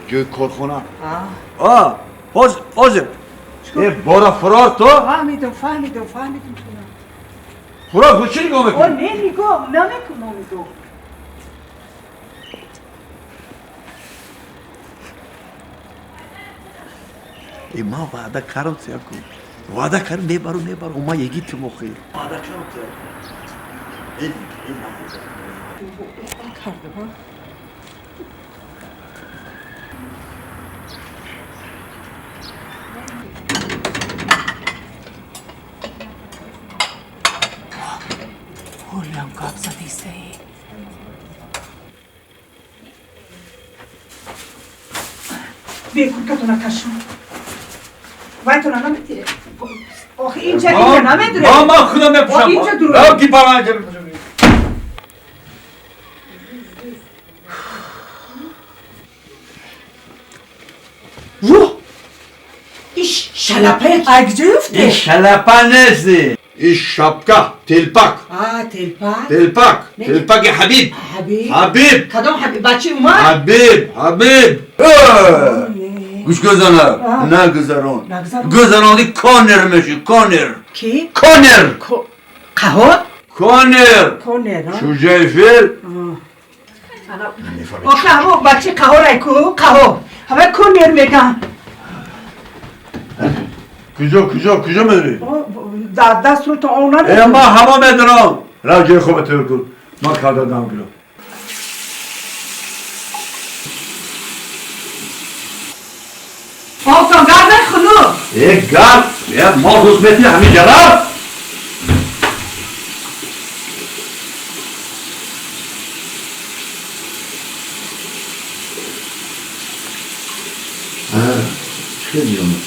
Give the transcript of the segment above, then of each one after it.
جای کارخانه. آه باز باز. بارا فرار تو. فهمیدم فهمیدم فهمیدم. فرار تو چی نگاه میکنی؟ نه نگاه نمیکنم نگاه. ای ما وعده کردم سیاکو. وعده کردم میبرم میبرم. ما یکی تو مخی. وعده کردم سیاکو. این کردم. حالیم گپ زدیسته ای. بیا کورکتو نکشم. وای تو نمیتیره. آخه اینجا اینجا نمیدونه. ما خودم میپوشم. اینجا درو. کی پا اینجا میپوشم. واه! ایش شلپه اگجه افته. این شلپه نیستی. این شبکه تلپک. آه تلپک. تلپک. تلپک حبیب. حبیب. حبیب. کدام حبیب بچه اومد؟ حبیب حبیب. گوش گذران. نه گذران. گذرانی کانر میشی کانر. کی؟ کانر. قهار؟ کانر. کانر. شجاع فیل. آخه همون بچه قهار کو قهار. همه کانر میگن. کجا کجا کجا میدونی؟ دست رو تا آن ندارم. ما همه میدونم. را جای خوب تو کن. ما کار دادم گیرم. آقا گرد خلو. ای گرد یا ما روز میتی همین جرا. خیلی اومد.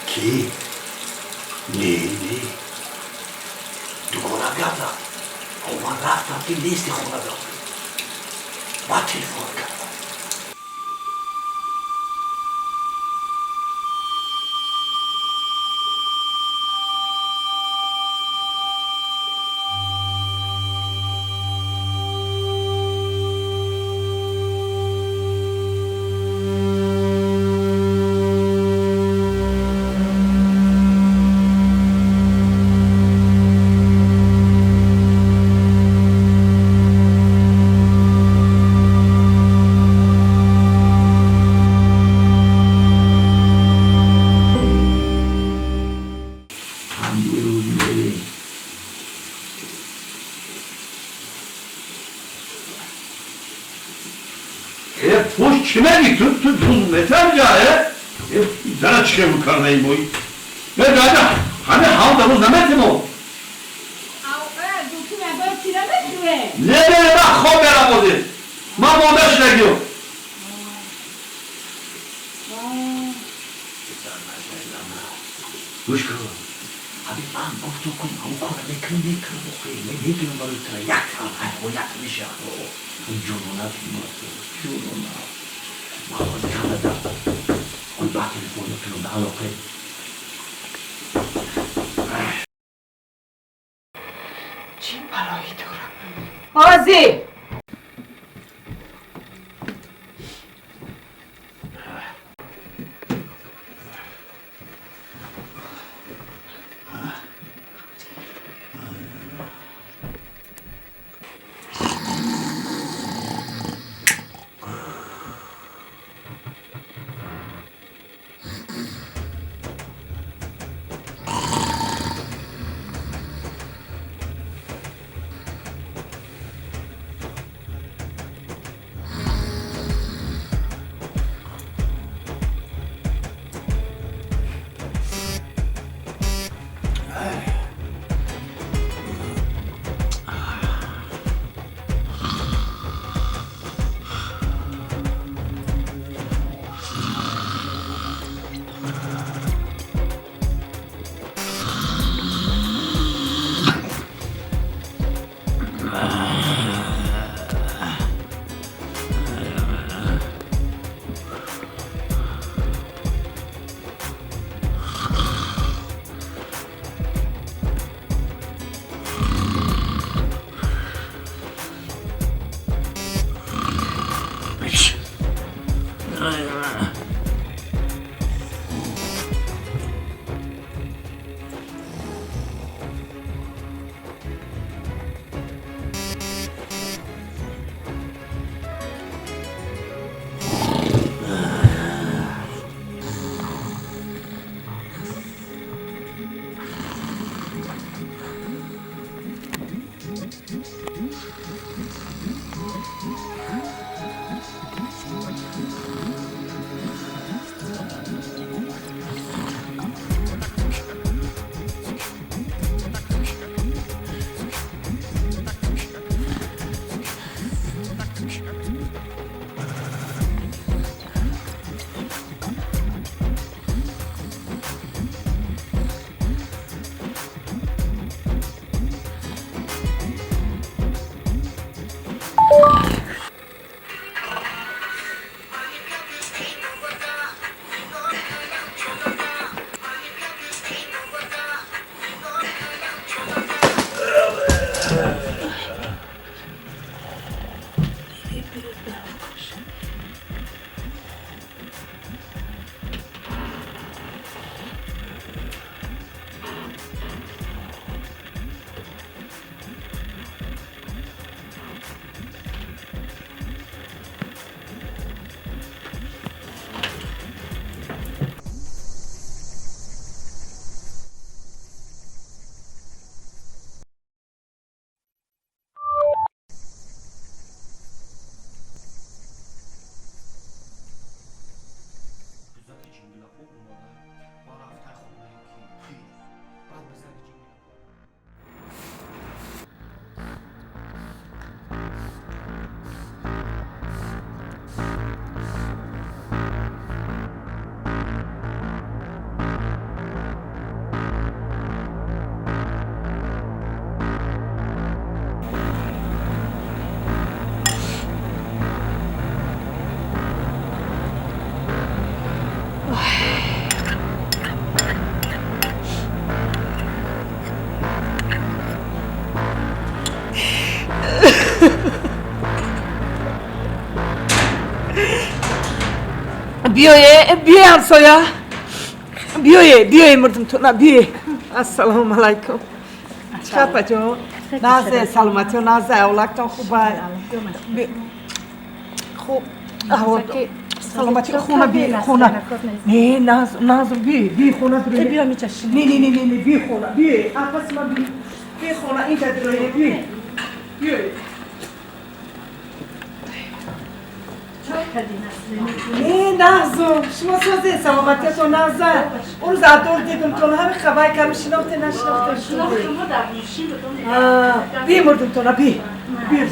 کی؟ نه نه دوگانه گردم من رفتم که نیستی خونه دارم با تلفن کردم. تو تو دوز metal ya. Zara çıkıyor bu karnayı boyu. Ne dada? Hani halda bu zamet mi o? Ne ne bak khobera bodi. Ma mondaş ne گوش کن. حبیب من گفت تو کن او کار میکنم میکنم بخوری میدونم برای تو یک سال یک میشه. این جنونت جنونت. ما خود کردم. خود با تلفن کنم به علاقه. چی بلایی دارم؟ آزی! Биёе, биёе, ҳамсоя, биёе, биёе, мурдумтона биёе. Ассалому алайкум, чапаҷон, назе, саломатиё, назе, авлактон хуба? Хуб, саломати, хона би, хона не, наз, наз, би, би, хона. Не, не, не, не, би, хона би, апас ма, би, би, хона инҷа дироe, би, биёе. Не, нағзум, шумо созе, саломатиятон нағза? Он рӯз адор дидумтон, ҳами хабар кардам, шинохте, нашинохте. Би, мурдумтона би, би.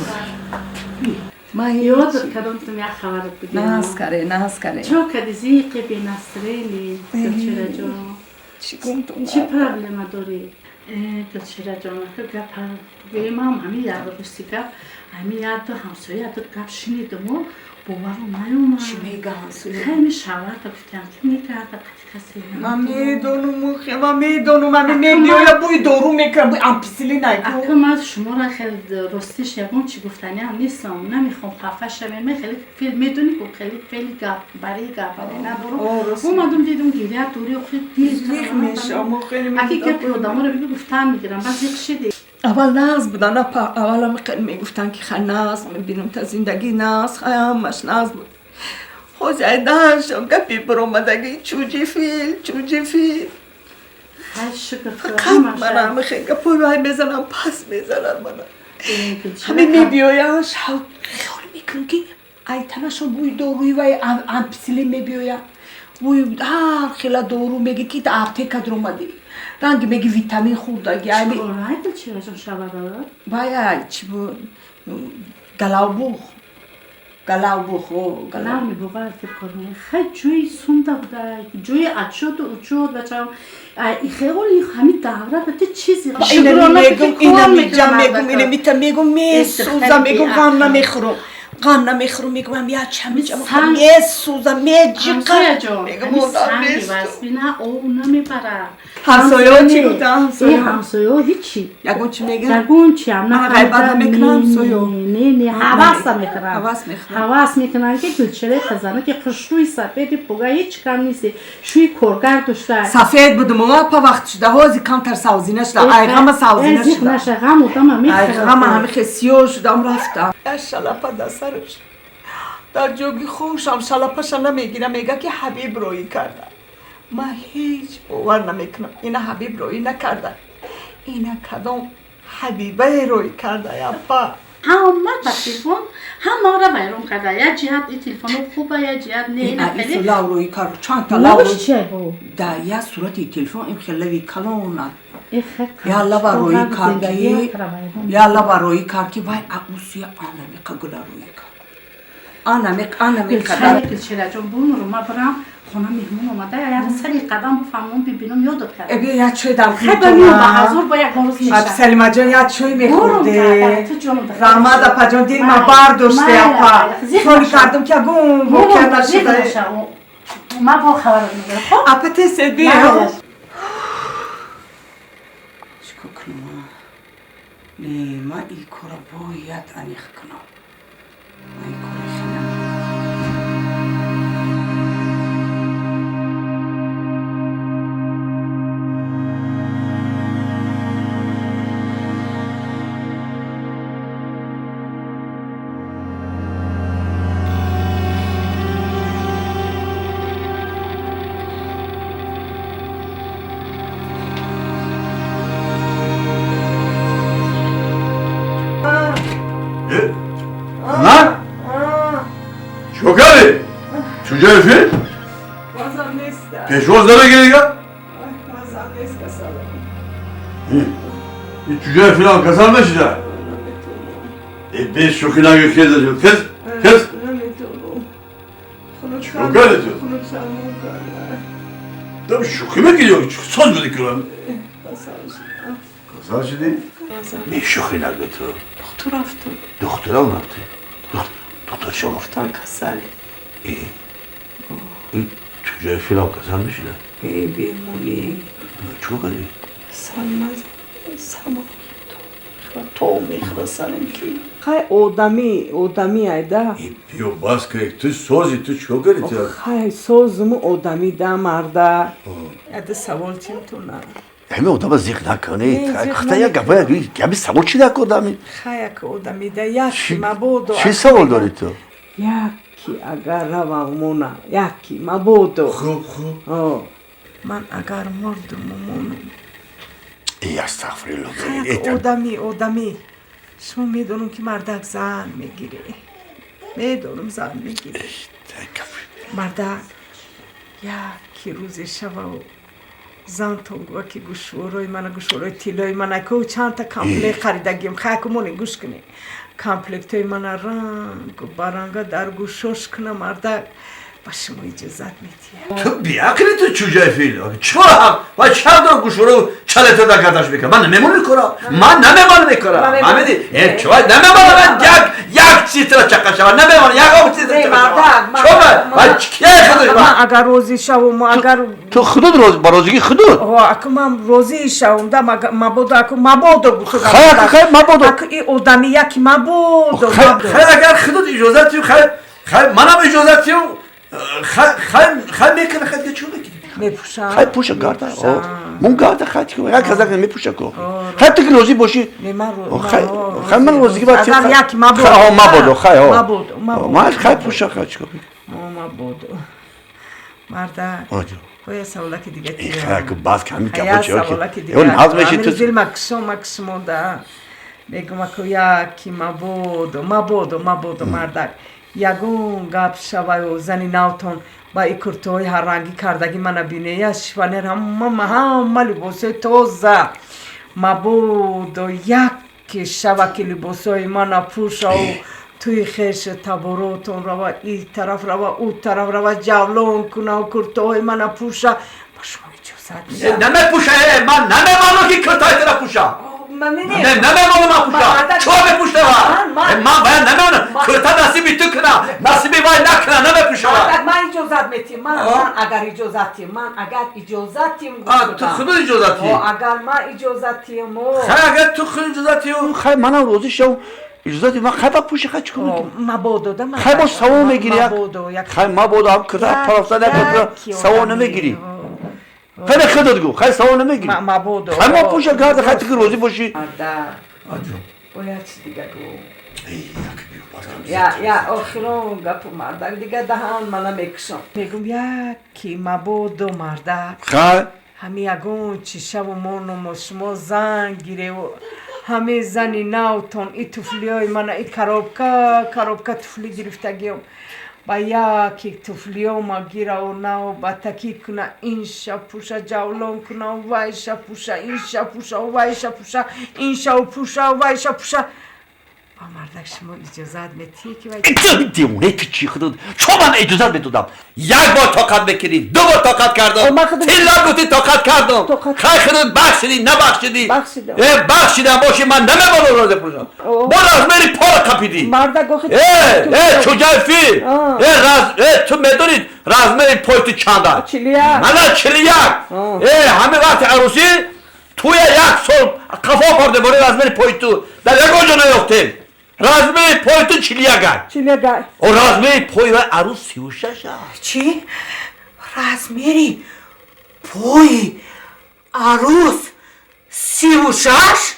Ман ёдат кардам, як хабар бигирам. Нағз каре, нағз каре. Чо кади, зиқи бенасрени, Гулчираҷон? Чӣ гумтон? Чӣ проблема дорӣ? Гулчираҷон, ака, гап гӯем ҳам ҳами як рӯзи гап, ҳами як ду ҳамсоя ду гап шунидуму боварам наёмад. Чӣ мега ҳамсоя? Хеле шавҳарта гуфтам, ки мегарда қати касе. Ман медонум, ман медонум, ами мебиёя, бӯи дору мекунам, бӯи амписилин айку. Ака, ман шуморо хеле, ростиш, ягон чӣ гуфтаниам нестам, намехоҳам хафа шавем. Ман хеле фел медонӣ ку, хеле фели гап бари гап бари надорам. Омадам, дидам, гиря дорӣ, охи дил зиқ мешавам, хеле. Аки, гапи одаморо бигӯ, гуфтан мегирам, баъд зиқ шиди. Аввал нағз будан, апа, аввалам мегуфтанд, ки хай, нағз мебинам, та зиндагӣ нағз, хай, ҳамаш нағз буд. Ҳозир айдааншон гапи биромадагӣ, чуҷи фил, чуҷи фил. Хай, шукр. Фақат мана ҳамихе гапои вай мезанам, пас мезанам мана. Ҳамин мебиёянд, шав хиёл мекунам, ки айтанашон бӯи доруи вай амписилин мебиёяд, бӯи ҳар хела дору, меги, ки аптека дуромадӣ, ранги меги витамин хӯрдаги. Вай чи буд, галавбух, галавбух. Хай, ҷои сунда буда, ҷои ачоду учод, бачам, хеоли ҳами давра ба ту чизи. Мегум, инамиҷа мегум, инамита мегум, месӯзам, мегум, ғам намехӯрам. Ғам намехӯрам, мегӯям як чамича месӯзам, меҷиқам. Вазбина об намебарад. Ҳамсояҳо чӣ гуфтанд? Ҳамсояҳо ҳичи. Ягон чӣ мегӯянд? Ягон чи ҳам Мана ғайбат намекунанд ҳамсояҳо? Не, не, ҳаваса мекунанд. Ҳавас мекунанд. Ҳавас мекунанд, ки Гулчеҳраи хазана, ки хушрӯи сафеди пуга ҳеҷ кам нест. Шӯи коргар дошта. Сафед будум, апа, вақт шуда, ҳозир камтар савзина шуда, ай ғама савзина шуда. Наша, ғам одама Ай мехӯрад. ғама ҳамихе сиёҳ шудам, рафтам. Як шалапа дар сараш. Дар ҷоги хушам шалапаша намегирам, мега ки Ҳабиб роӣ карда. Ман ҳеҷ бовар намекунам. Ина Ҳабиб роӣ накарда. Ина кадом Ҳабибае роӣ карда, апа. Ҳама ба телефон ҳамаро вайрон карда. Як ҷиҳат ин телефонҳо хуба, як ҷиҳат не. Ина ису лав роӣ кард, чанд та лав Лавш роӣ. чия? Да як сурати телефон ин хел лави калонад. Я лава роӣ кард, ки я лава роӣ кард, ки вай аусия анамиқа гула роӣ кард. Анамиқ, анамиқа дар. Гулчеҳраҷон, бумру, ма барам хона, меҳмон омада, як сари қадам бифаҳмон, бибинам, ёдот Э, кардам. биё, як чой дам. Хай, ба миён ба ҳазур бо як рӯз мешавад. Салимаҷон, як чой мехӯрде. Ту ҷонам. Раҳмат, апаҷон, дил ма бардоште, апа. Соли кардам, ки ягон воқеа нашуда. Ма бо хабарат медорам, хоб? Апа, тез биё. Майлаш. Чикор кунам? Не, ман ин кора бояд аниқ кунам. Ман ин кора хеле. Lan! Чокари! Чуҷои фил? Бозам неста. Пешвоз намегирӣ га? Бозам нест, касалам. Ин чуҷои филам касал мешида? Наметавонам. Э, бе шӯхӣ нагӯ, хез, хез, хез! Наметавонам. Чикор кардӣ ту? Хунук сармон карда. Ту шӯхӣ мекунӣ ё соз будӣ кунам? Касал шудам. Касал шудӣ? Бе шӯхӣ нагӯ ту. Доктор рафтам. Духтурам рафтӣ? Доктор чӣ гуфт? Гуфтан касале. Э, чуҷои филам касал мешида? Э, бемонӣ. Чикор кардӣ? Сармаз сама то мехӯра сарам ки. Хай, одамӣ, одамӣ айда. Э, биё, бас кунед, ту сози, ту чикор кардӣ ту? Хай, созуму одамӣ да, марда. Яда савол чим ту на. Ҳами одама зиқ накунӣ. Не, зиқ Хата як гапа, ями савол чӣ дако одами? Хай, як одамӣ да, як мабодо. Чӣ савол дорӣ ту? Яки агар равам мона, яки мабодо. Хуб, хуб. О, ман агар мурдуму монум. Э, астағфирулло. Хай, одамӣ, одамӣ. Шумо медонам, ки мардак зан мегирӣ. Медонам, зан мегирӣ. Мардак, яки рӯзе шавау зантон гӯя, ки гӯшворои мана, гӯшворои тиллои мана ку, чандта комплект харидагим. Хай, ку моне, гӯш кунӣ. Комплектҳои мана рангу баранга дар гӯшош куна, мардак, ба шумо иҷозат медиҳад? Ту биақли, ту чуҷои фил чикор ҳақ ва чӣ ҳақ дорам гӯшворо чалета дар гардаш мекунам? Ман намемонам мекунам, ман намемонам мекунам, фаҳмидӣ? Э, чой намемонам, ман як чиз тра чақа шава намемонам, як об чиз тра Не, чақа шава. мардак, чо ва кия худаш Ман агар розӣ шавам, агар ту худут рози, ба розигии худут. О, аку ман розӣ шавам да, мабодо, аку мабодо гуфтам. Хай, хай, мабодо. Аку и одами яки мабодо. Хай, хай, агар худут иҷозат тиҳ, хай, хай, манам иҷозат тиҳ, хай, хай, хай, мекунам, хай, дига чӣ мекунӣ? Мепӯшам. Хай, пӯша гарда, мон гарда, хай, чӣ як казак мепӯша ку. Хай, ту ки розӣ бошӣ. Не, ман Хай, хай, ман розигӣ ба Агар яки мабодо. Хай, мабодо, хай, Мабодо, мабодо. Ман хай, пӯша, хай, чӣ кор? О, мабодо. Мардак. Оҷо. Боя саволаки дига. Э, хай, ку бас ками Хай, гапо чӣ саволаки ки дига. ё наз меши ту. Дил макшо макшмода. Мегум, аку яки мабодо, мабодо, мабодо, мардак. Ягон гап шаваю зани навтон ба и куртаҳои ҳаррангӣ кардагӣ мана бинея, шифонер, ҳама ҳама либосҳои тоза. Мабодо яке шава, ки либосҳои мана пӯшау туи хеш таборотон рава, и тараф рава, ӯ тараф рава, ҷавлон кунау куртаҳои мана пӯша, ба шумо иҷозат медиҳам? Намепӯша, э, ман намемонам, ки куртаи тра пӯша. Не, намемонам ман пӯша. Чо мепӯшава? Ман бояд намемонам. Курта насиби ту кунам, насиби вай накунам, намепӯшава. Ман иҷозат метиҳам. Ман агар иҷозатиҳам, ман агар иҷозатиҳам. Ту худо иҷозатӣ. Агар ман иҷозатиҳам. Хай, агар ту худ иҷозатиҳ, хай манам розӣ шав. Иҷозати ман, хай ба пӯши, хай чикор мекунӣ? Мабодо да. Хай бо савоб мегирӣ. Хай мабодо ҳам курта парафта савоб намегирӣ. Хай не, худат гӯ, хай савоб намегирӣ. Мабодо. Хай ма пӯша гарда, хай ту ки розӣ бошӣ. Бояд чи дига гӯ? Я охирон гапу, мардак, дига даҳан мана мекушам. Мегум, як ки мабодо, мардак. Хай. Ҳами ягон чи шаву монумо, шумо занг гиреву ҳаме зани навтон и туфлиҳои мана, и коробка коробка туфлӣ гирифтагиём, ба яке туфлиёма гираву нав ба такӣ куна, инша пуша, ҷавлон куна, вайша пуша, инша пуша, вайша пуша, иншау пуша, вайша пуша, ба мардак шумо иҷозат метиҳе ки вай? Девоне ту, чӣ худо, чо ман иҷозат медодам? Як бор тоқат мекунӣ, ду бор тоқат кардам, тилла гуфтӣ, тоқат кардам. Хай, худо бахшидӣ, набахшидӣ? Э, бахшидам боши, ман намемонам розӣ пӯшам. Бо размери пора қапидӣ. Э, э, чуҷаи фил, э, раз, э, ту медонӣ размери пои ту чанда? Мана 41. Э, ҳамин вақти арӯсӣ туя як сол қафо хӯрде, бори размери пои ту дар ягон ҷо наёфтем. Размери пои ту 41-ай. 41-ай. О, размери пои вай арӯс 36. Чӣ? Размери пои арӯс 36?